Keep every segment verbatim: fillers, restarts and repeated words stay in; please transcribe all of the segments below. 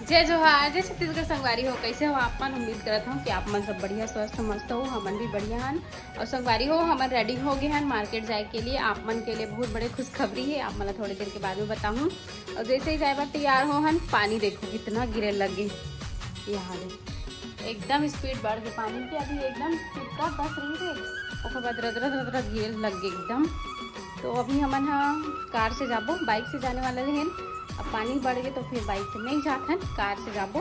जय जोहार, जय छत्तीसगढ़। संगवारी हो, कैसे हो आप मन? उम्मीद करत हूँ कि आप मन सब बढ़िया, स्वस्थ, मस्त हो। हमन भी बढ़िया हन। और संगवारी हो, हमन रेडी हो गए हन मार्केट जाए के लिए। आप मन के लिए बहुत बड़े खुशखबरी है, आप मन ला थोड़ी देर के बाद में बताहूँ। और जैसे ही जाए बर तैयार हो हन, पानी देखो कितना गिरे लगे। यहाँ दे, एकदम स्पीड बढ़ गई पानी की। अभी एकदम टिपका बस रही थे, ओकर बाद रद रद रद रद गिरे लग गए एकदम। तो अभी हमन ह कार से जाबो, बाइक से जाने वाला रहेन। अब पानी बढ़ गए तो फिर बाइक से नहीं जात हन, कार से जाबो।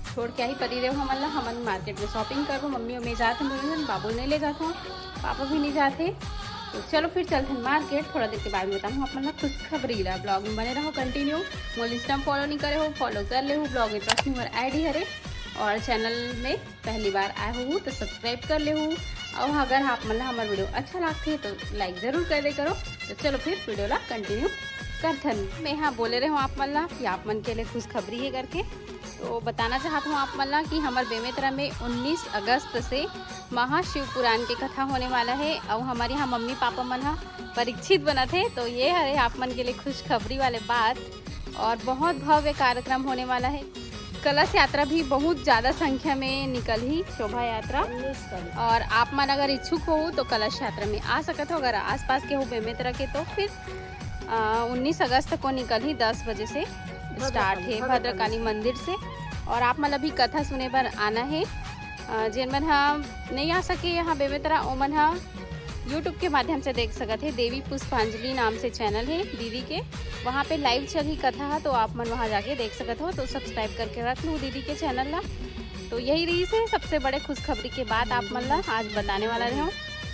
छोड़ के आही परी देव हमन ला, हमन मार्केट में शॉपिंग करबो। मम्मी अउ मैं जात हन दोनों जन, बाबू नहीं ले जात हूँ, पापा भी नहीं जाते। तो चलो फिर चलथन मार्केट, थोड़ा देर के बाद में बताऊँ आप मन ला खुशखबरी ला। ब्लॉग में बने रहो कंटिन्यू। मोर इंस्टा फॉलो नहीं करे हो, फॉलो कर ले हो। ब्लॉग में ट्रस्ट मोर आईडी हरे और चैनल में पहली बार आए हो तो सब्सक्राइब कर ले हो। और अगर आप मन ला हमार वीडियो अच्छा लगथे तो लाइक जरूर कर दे करो। तो चलो फिर वीडियो ला कंटिन्यू करथन। मैं हाँ बोले रहे हूँ आप मन ला कि आप मन के लिए खुशखबरी है करके। तो बताना चाहत हूँ आप मन ला कि हमर बेमेतरा में उन्नीस अगस्त से महाशिव पुराण के कथा होने वाला है। और हमारे यहाँ मम्मी पापा मन हा परीक्षित बनत है, तो ये हरे आप मन के लिए खुशखबरी वाले बात। और बहुत भव्य कार्यक्रम होने वाला है। कलश यात्रा भी बहुत ज्यादा संख्या में निकलही, शोभा यात्रा। उन्नीस तारीख। और आप मन अगर इच्छुक हो तो कलश यात्रा में आ सकत हो। अगर आसपास के हो बेमेतरा के तो फिर अ, उन्नीस अगस्त को निकलही दस बजे से स्टार्ट भद्रकाली, है भद्रकाली भद्रकाली मंदिर से। और आप मन ला भी कथा सुने बर आना है। अ, जेन मन हा नहीं आ सके यहाँ बेमेतरा, ओमन हा यूट्यूब के माध्यम से देख सकत है। देवी पुष्पांजलि नाम से चैनल है दीदी के, वहाँ पे लाइव चलही कथा हा, तो आप मन वहाँ जाके देख सकत हो। तो सब्सक्राइब करके रख लू दीदी के चैनल ला। तो यही रही से सबसे बड़े खुशखबरी के बात आप मन ला आज बताने वाला रहे हूँ।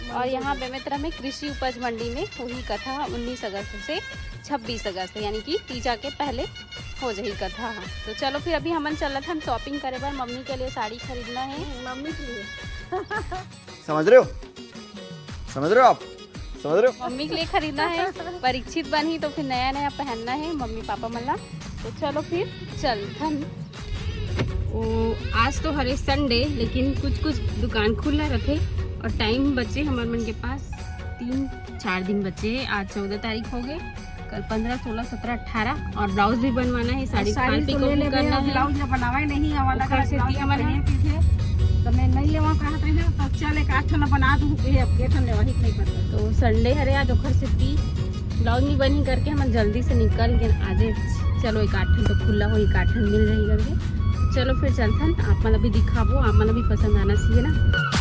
और यहाँ बेमेतरा में कृषि उपज मंडी में होही कथा उन्नीस अगस्त से छब्बीस अगस्त, यानी कि तीजा के पहले हो जाही कथा। तो चलो फिर अभी हमन चलत हन शॉपिंग करे बर। मम्मी के लिए साड़ी खरीदना है। हम्म, मम्मी के लिए। समझ रहे हो? समझ रहे हो आप? समझ रहे हो? मम्मी के लिए खरीदना है, परीक्षित बनही तो फिर नया नया पहनना है मम्मी पापा मन ला। तो चलो फिर चलथन। ओ, आज तो हरे संडे, लेकिन कुछ कुछ दुकान खुला रथे और टाइम बचे हमर मन के पास तीन चार दिन बचे है। आज चौदह तारीख हो गए, कल पन्द्रह, सोलह, सत्रह, अठारह और ब्लाउज भी बनवाना है, साड़ी साड़ी खाल तो पिको ले भी लेबे, करना अब है। ब्लाउज ला बनावे नहीं आवा लगा, ओखर सेती ब्लाउज हमन पहने के थे, तो मैं नहीं लेवा कहत रहे, तो चल एक आठ ठन बना दूँ, ये अब के ठन लेवा ही नहीं पता। तो संडे हरे आज, ओखर सेती ब्लाउज नहीं बनी करके हमन जल्दी से निकल गए आज। चलो एक आठ ठन तो खुला हो, एक आठ ठन मिल रही करके। चलो फिर चलथन, आप मन अभी दिखाबो, आप मन अभी पसंद आना चाहिए ना।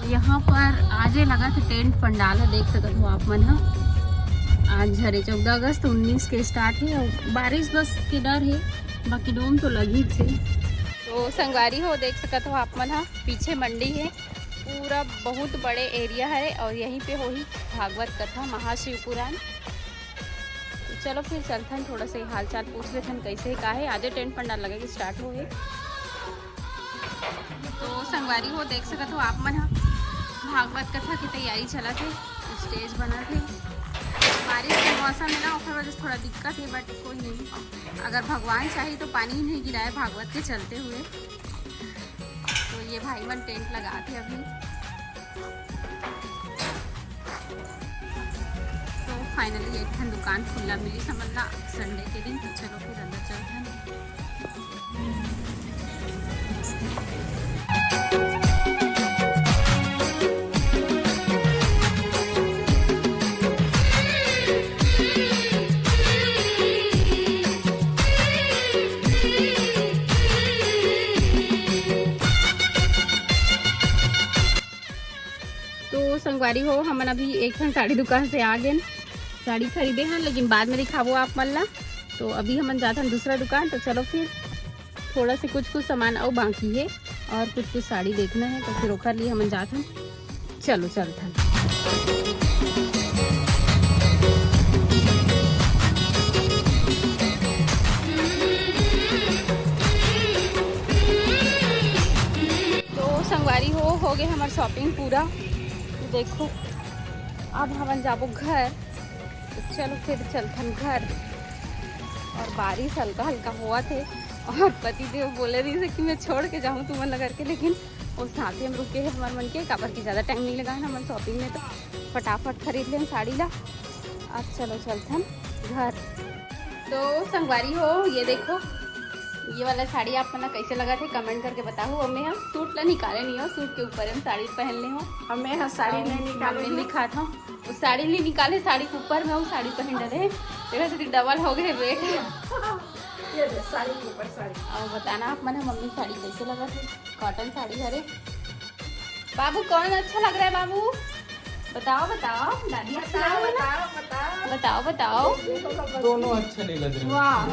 यहाँ पर आजे लगा थे टेंट पंडाल है, देख सकत हो आप मन ह। आज हरे चौदह अगस्त उन्नीस के स्टार्ट है और बारिश बस के डर है, बाकी डोम तो लगी थे। तो संगवारी हो देख सकत हो आप मन ह, पीछे मंडी है, पूरा बहुत बड़े एरिया है और यहीं पे होही भागवत कथा महाशिव पुराण। तो चलो फिर चलथन, थोड़ा सा हाल चाल पूछ लेथन कैसे का है। आजे टेंट पंडाल लगे के स्टार्ट हो है। तो संगवारी हो देख सकत हो आप मन ह, भागवत कथा की तैयारी चलत है, स्टेज बनत है। बारिश के मौसम है ना, ओकर वजह से थोड़ा दिक्कत है, बट कोई नहीं, अगर भगवान चाहे तो पानी ही नहीं गिराए भागवत के चलते हुए। तो ये भाई मन टेंट लगात हे अभी। तो फाइनली एक ठन दुकान खुला मिली समझ ला संडे के दिन। तो चलो फिर अंदर चलते हैं। तो संगवारी हो, हमन अभी एक ठन साड़ी दुकान से आ गेन, साड़ी खरीदे हन, लेकिन बाद में दिखाबो आप मन ला। तो अभी हमन जाथन दूसरा दुकान। तो चलो फिर, थोड़ा से कुछ कुछ सामान अउ बाकी है और कुछ कुछ साड़ी देखना है, तो फिर ओखर लिए हमन जाथन। चलो चलथन। तो संगवारी हो, हो गए हमर शॉपिंग पूरा। देखो, अब हमन जाबो घर। तो चलो फिर चलथन घर। और बारिश हल्का हल्का होवत हे और पति देव बोले रहिस हे कि मैं छोड़ के जाहूँ तुमन ला करके, लेकिन वो साथ ही हम रुके हैं हमारे मन के, काबर की ज़्यादा टाइम नहीं लगा है ना हमारे शॉपिंग में। तो फटाफट खरीद लेन साड़ी ला। अब चलो चलथन घर। तो संगवारी हो, ये देखो, ये वाला साड़ी आप मन ला कैसे लगत हे, कमेंट करके बताओ। अब मैं ह सूट ला निकाले नहीं हो, सूट के ऊपर हम साड़ी पहन ले हो। अब मैं ह साड़ी नहीं निकाले मम्मी हो। दिखात हूँ, वो साड़ी नहीं निकाले, साड़ी के ऊपर में वो साड़ी पहन डरे। देखो, डबल हो गए वेट। ये दे, साड़ी के ऊपर साड़ी। और बताना आप मन ह मम्मी साड़ी कैसे लगत हे, कॉटन साड़ी हरे। बाबू, कौन अच्छा लग रहा है बाबू? बताओ, बताओ, दादी, आप बताओ, सुनाओ ना। बताओ, बताओ। बताओ, बताओ। दोनों अच्छे नहीं लग रहे। वाह।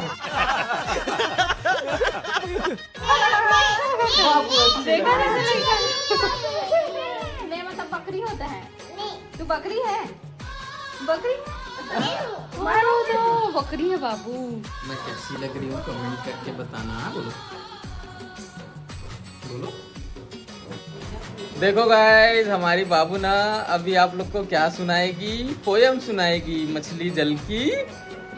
देखा, देखा, देखा। मैं मतलब बकरी होता है। तू बकरी है? बकरी है? मारो तो बकरी है बाबू। मैं कैसी लग रही हूँ, कमेंट करके बताना। हाँ, बोलो, बोलो। देखो गाइस, हमारी बाबू ना अभी आप लोग को क्या सुनाएगी, पोयम सुनाएगी। मछली जल की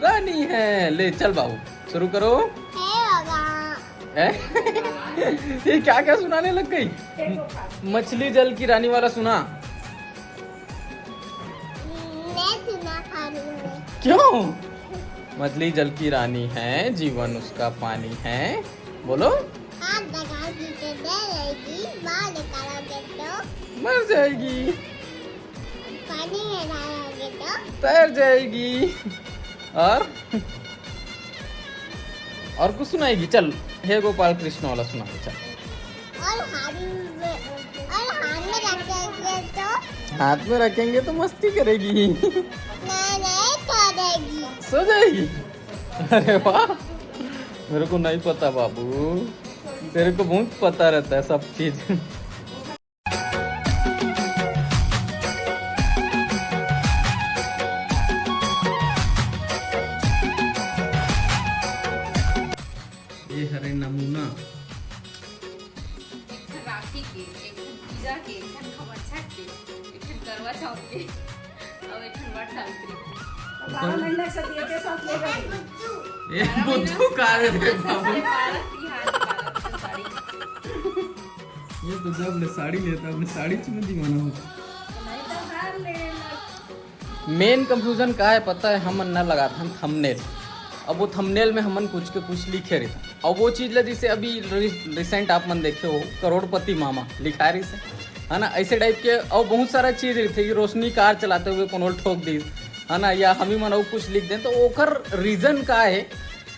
रानी है। ले चल बाबू, शुरू करो। हे भगवान। है? ये क्या क्या सुनाने लग गई? मछली जल की रानी वाला सुना। मैं सुना पा रही हूँ। क्यों? मछली जल की रानी है, जीवन उसका पानी है। बोलो। हाथ लगा के दे रहेगी, बाहर निकालोगे तो मर जाएगी। पानी में डालोगे तो तैर जाएगी। और और कुछ सुनाएगी? चल, हे गोपाल कृष्ण वाला सुना दे, चल। और हाथ में, और हाथ में रखेंगे तो? हाथ में रखेंगे तो मस्ती करेगी। नहीं, नहीं करेगी। सो जाएगी। अरे वाह, मेरे को नहीं पता बाबू, तेरे को बहुत पता रहता है सब चीज। ये हरे नमूना। एक ठन राखी के, एक ठन तीजा के, एक ठन खमरछठ के, एक ठन करवा चौथ के, और एक ठन वट सावित्री के। बारह महीना से दिए के साथ ले गए। ये बारह महीना बुद्धू का है रे बाबू। बारह तिहार के बारह साड़ी। ये तो जब ले साड़ी लेता, अपने साड़ी में दीवाना होता। नहीं तो हार ले। मेन कंफ्यूजन का है पता है, हमन न लगाथन थंबनेल। अब वो थंबनेल में हमन कुछ के कुछ लिखे रहिथन, और वो चीज ला जैसे अभी रि-, रिसेंट आप मन देखे हो करोड़पति मामा लिखाए रहिसे, है ना, ऐसे टाइप के। और बहुत सारा चीज रहिथे कि रोशनी कार चलाते हुए कोनो ठोक दिस, है ना, या हम ही मन अउ कुछ लिख दें, तो ओकर रीजन का है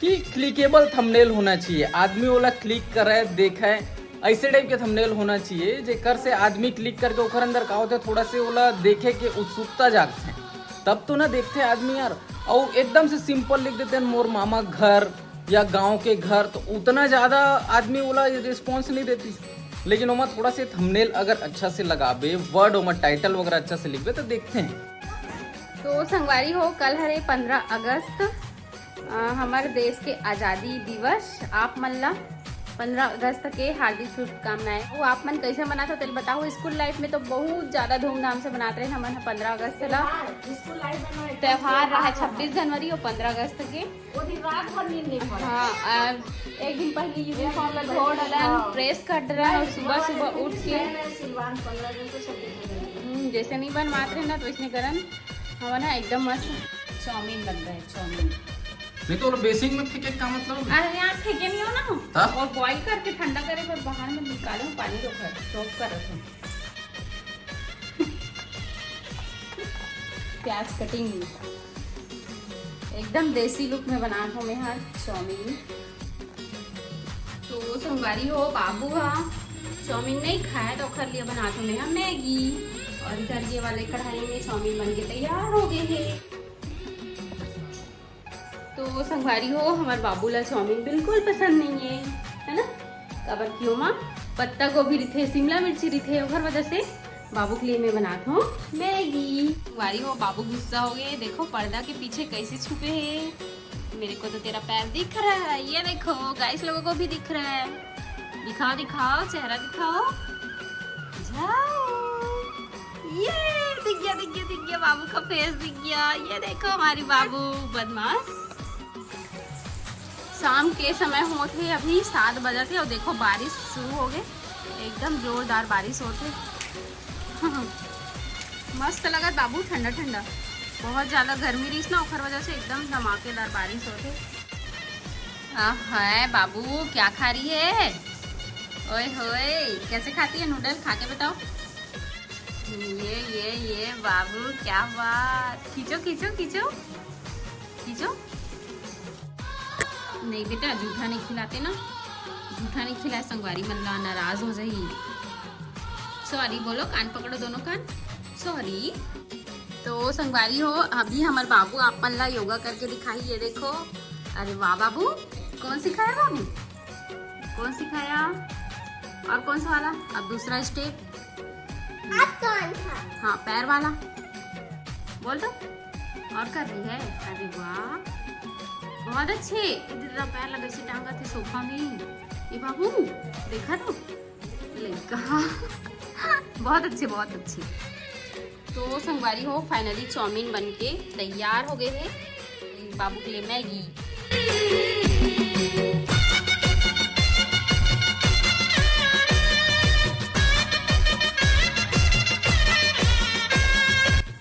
कि क्लिकेबल थंबनेल होना चाहिए, आदमी ओला क्लिक करे, देखे, ऐसे टाइप के थंबनेल होना चाहिए जेकर से आदमी क्लिक करके ओकर अंदर का होता है, थोड़ा से ओला देखे के उत्सुकता जागथे, तब तो ना देखथे आदमी यार। और एकदम से सिंपल लिख देते हैं मोर मामा घर या गांव के घर, तो उतना ज्यादा आदमी ओला रिस्पॉन्स नहीं देती। लेकिन ओमा थोड़ा से थंबनेल अगर अच्छा से लगाबे, वर्ड ओमा टाइटल वगैरह अच्छा से लिखबे तो देखते हैं। तो संगवारी हो, कल हरे पंद्रह अगस्त, अ, हमर देश के आजादी दिवस। आप मन ला पंद्रह अगस्त के हार्दिक शुभकामनाएं। वो आप मन कैसे मनात हो, तेल बताओ। स्कूल लाइफ में तो बहुत ज्यादा धूमधाम से मनात रहे हमन ह पंद्रह अगस्त ला। त्योहार, स्कूल लाइफ में ना एकदम त्योहार रहा त्योहार छब्बीस जनवरी और पंद्रह अगस्त के। वो दिन रात भर नींद नहीं पड़ा। हाँ, और एक दिन पहले यूनिफॉर्म ला धो डरन, हाँ। प्रेस कर डरन और सुबह सुबह उठ के नए नए सिलवान पंद्रह दिन से छब्बीस जनवरी। हम्म, जैसे नहीं बनवात रहे ना, तो इसने करन हमन ह एकदम मस्त चाउमीन बन रहे, चाउमीन। नहीं तो वो बेसिन में फेंके का मतलब? अरे यार, फेंके नहीं हो ना। हाँ? और बॉईल करके ठंडा करे, फिर बाहर में निकाले, पानी रोक, रोक कर रखो। प्याज कटिंग एकदम देसी लुक में बनात हो मैं हा चाउमीन। तो संगवारी हो, बाबू हा चाउमीन नहीं खाए, तो ओखर लिए बनात हो मैं हा मैगी। और इधर ये वाले कढ़ाई में चाउमीन बन के तैयार हो गए हैं। तो संगवारी हो, हमार बाबू ला चाउमीन बिल्कुल पसंद नहीं है, है ना? काबर कि ओमा पत्ता गोभी रिथे, शिमला मिर्ची रिथे, ओकर वजह से बाबू के लिए मैं बनात हूँ मैगी। संगवारी हो, बाबू गुस्सा हो गए। देखो पर्दा के पीछे कैसे छुपे हैं। मेरे को तो तेरा पैर दिख रहा है। ये देखो गाइस, लोगों को भी दिख रहा है। दिखाओ, दिखाओ, चेहरा दिखाओ। जाओ। ये दिख गया, दिख गया, दिख गया, बाबू का फेस दिख गया। ये देखो हमारी बाबू बदमाश। शाम के समय होत हे, अभी सात बजत हे और देखो बारिश शुरू हो गए, एकदम जोरदार बारिश होत हे। मस्त लगत बाबू, ठंडा ठंडा। बहुत ज्यादा गर्मी रहीस ना, ओखर वजह से एकदम धमाकेदार बारिश होत हे। आह, है बाबू, क्या खा रही है? ओए होए, कैसे खाती है नूडल? खा के बताओ। ये, ये, ये बाबू, क्या बात। खींचो, खींचो, खींचो, खींचो। नहीं बेटा, जूठा नहीं खिलाते ना, जूठा नहीं खिलाए, संगवारी मन ला नाराज हो जाही। सॉरी बोलो, कान पकड़ो दोनों कान, सॉरी। तो संगवारी हो, अभी हमर बाबू आप मन ला योगा करके दिखाही। ये देखो, अरे वाह बाबू, कौन सिखाया बाबू, कौन सिखाया? और कौन सा वाला? अब दूसरा स्टेप। अब कौन था? हाँ, पैर वाला। बोल तो। और कर रही है। अरे वाह, बहुत अच्छे। इधर पैर लगे से टांगा थे सोफा में। ये बाबू, देखा तो लड़का। बहुत अच्छे, बहुत अच्छे। तो संगवारी हो, फाइनली चाउमीन बन के तैयार हो गए हैं। बाबू के लिए मैगी।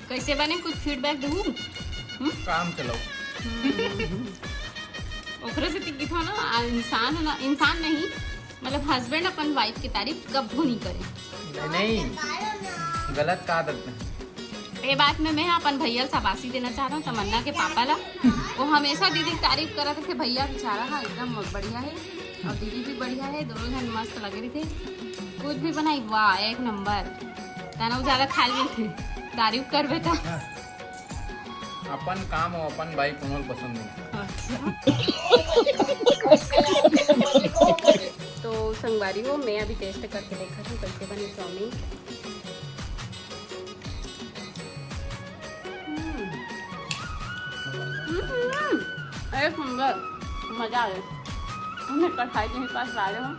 कैसे बने, कुछ फीडबैक दूँ? काम चलाओ। ओकरे से तिकी था ना, आ, इंसान है ना, इंसान नहीं, मतलब हस्बैंड अपन वाइफ की तारीफ कब्बो नहीं करे। नहीं, नहीं, गलत कहा करते हैं। ये बात में मैं अपन भैया ला शाबाशी देना चाह रहा हूँ, तमन्ना के पापा ला। वो हमेशा दीदी की तारीफ करत रहिथे, भैया बेचारा हा एकदम बढ़िया है और दीदी भी बढ़िया है, दोनों जन मस्त लगे रहिथे। कुछ भी बनाई, वाह, एक नंबर। तनव ज्यादा खा लेथे, तारीफ करबे त। अपन काम हो, अपन बाई कोनो पसंद नहीं। तो संगवारी हो, मैं अभी टेस्ट करके देखा हूँ कैसे बनी चाउमीन। हम्म। हम्म, एक नंबर, मजा आ गया। हमने कढ़ाई के पास डाले हो,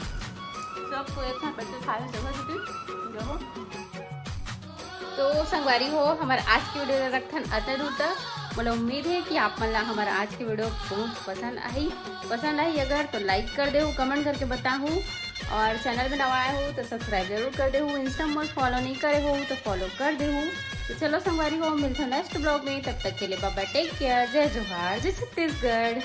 सबको एक साथ बैठ के खा लेते हो, क्योंकि देखो। तो संगवारी हो, हमारे आज की वीडियो रखन अतन दूर तक। मोला उम्मीद है कि आप मन ला हमारा आज की वीडियो बहुत पसंद आई। पसंद आई अगर तो लाइक कर देहू, कमेंट करके बताहू, और चैनल में नवा आए हो तो सब्सक्राइब जरूर कर देहू। इंस्टा में फॉलो नहीं करे हो तो फॉलो कर देहू। तो चलो संगवारी हो, मिलते हैं नेक्स्ट ब्लॉग में, तब तक के लिए बाय बाय, टेक केयर, जय जोहार, जय छत्तीसगढ़।